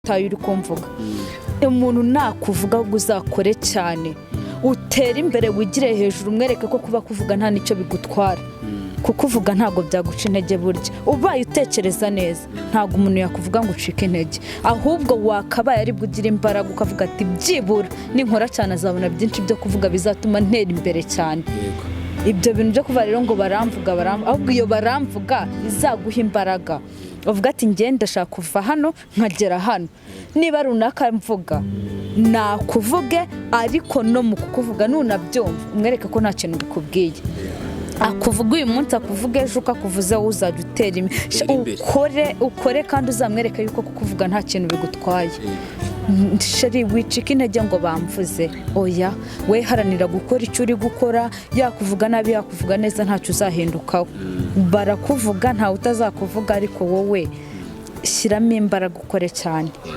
Utitaye uri kumvuga. Umuntu nakuvuga, ahubwo uzakore cyane, utere imbere, wigire hejuru, umwereke ko kuba kuvuga nta n'icyo bigutwara. Kukuvuga ntabwo byaguca intege. Burya ubaye utekereza neza, ntabwo umuntu yakuvuga ngo ucike intege, ahubwo wakabaye aribwo ugira imbaraga, ukavuga ati: "Byibura ninkora cyane azabona byinshi byo kuvuga bizatuma ntera imbere cyane." Ibyo bintu byo kuvuga rero ngo baramvuga, baramvuga, ahubwo iyo baramvuga izaguha imbaraga, uvuga ati: "Ngenda, ndashaka kuva hano nkagera hano. Niba runaka mvuga, nakuvuge." Ariko no mu kukuvuga, nunabyumva, umwereke ko nta kintu bikubwiye. Akuvuga uyu munsi, akuvuga ejo, uko akuvuze wowe uzajya utera Utera imbere. Ukore, ukore, kandi uzamwereke yuko kukuvuga nta kintu bigutwaye. Chéri, wicika intege ngo bamvuze, oya. We haranira gukora icyo uri gukora. Yakuvuga nabi, yakuvuga neza, ntacyo uzahindukaho. Barakuvuga, ntawe utazakuvuga, ariko wowe shyiramo imbaraga, ukore cyane.